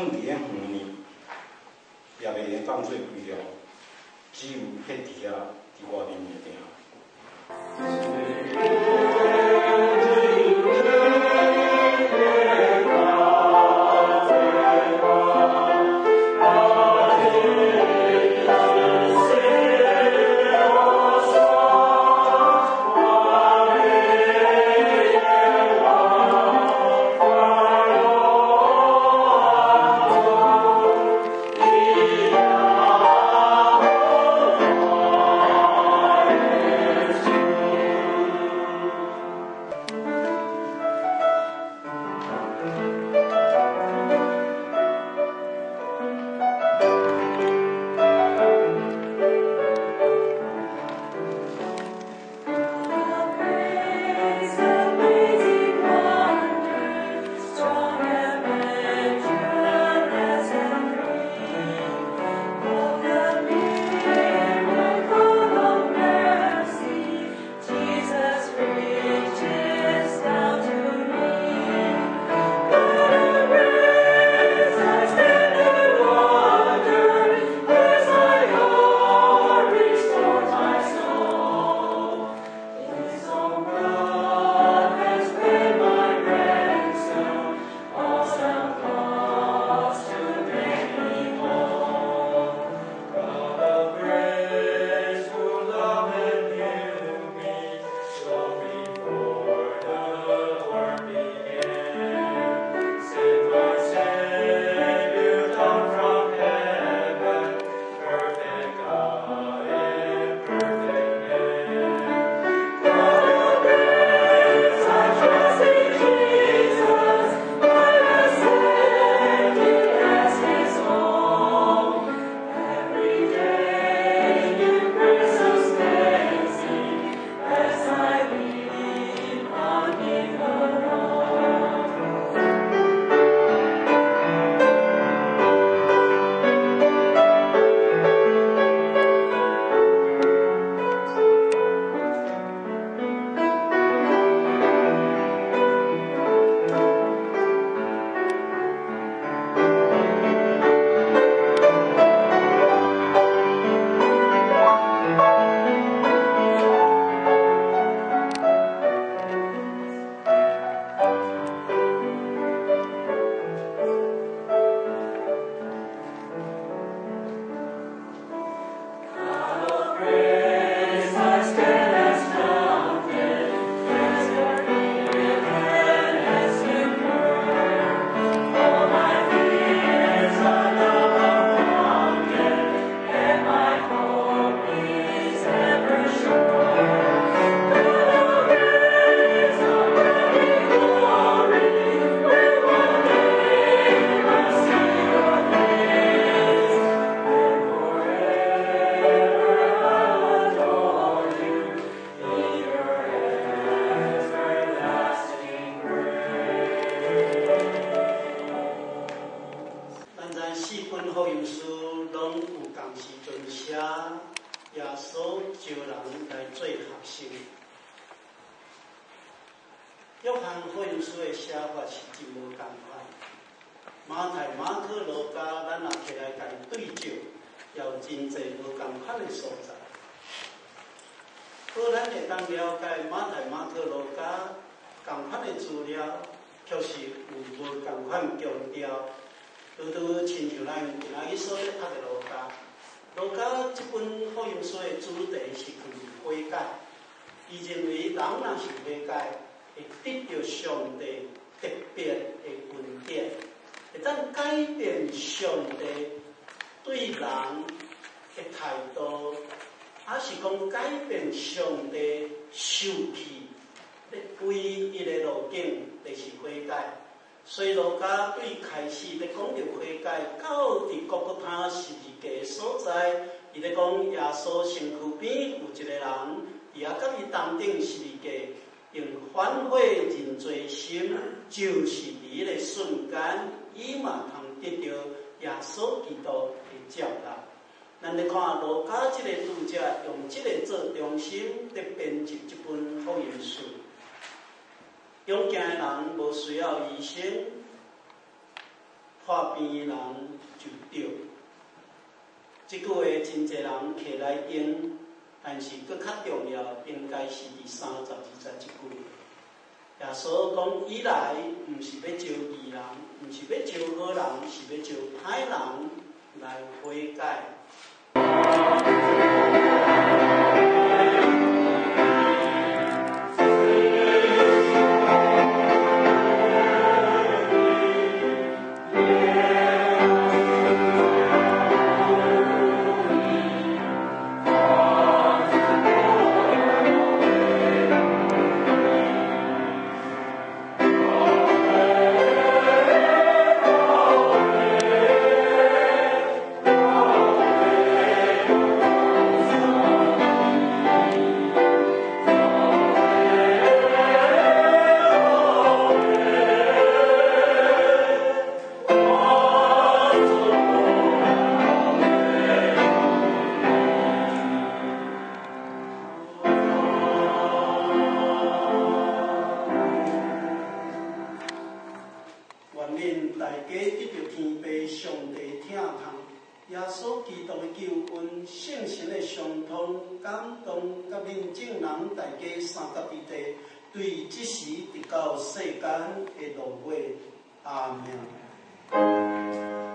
囥佇咧園呢，也袂用當做記錄，只有彼支仔佇外面爾。約翰福音書的寫法是真無仝款。馬太、馬可、路加，咱若摕來共對照，也有真濟無仝款的所在。好，咱會當了解馬太、馬可、路加仝款的資料，卻是有無仝款強調。拄拄親像咱今仔日所咧讀的路加，路加這本福音書的主題是關於悔改。伊認為人若是悔改，會得著上帝特別的恩典，會當改變上帝對人的態度，抑是講改變上帝受氣的唯一的路徑，就是悔改。所以路加對開始咧講著悔改，到佇各各他十字架的所在，伊咧講耶穌身軀邊有一個人，佇遐佮伊同釘十字架，用反悔認罪心，就是佇彼个瞬間，伊嘛通得著耶穌基督的接納。咱咧看路加這個作者用這個做中心，咧編輯這本福音書。勇健的人無需要醫生，破病的人就著。這句話真濟人摕來用，但是閣較重要，應該是佇32節這句。耶穌講：伊來毋是欲召義人，毋是欲召好人，是欲召歹人來悔改。願恁大家得著天父上帝疼痛，耶穌基督的救恩，聖神的相通、感動，佮恁眾人大家相佮佇地，對這時直到世間的落尾。阿們。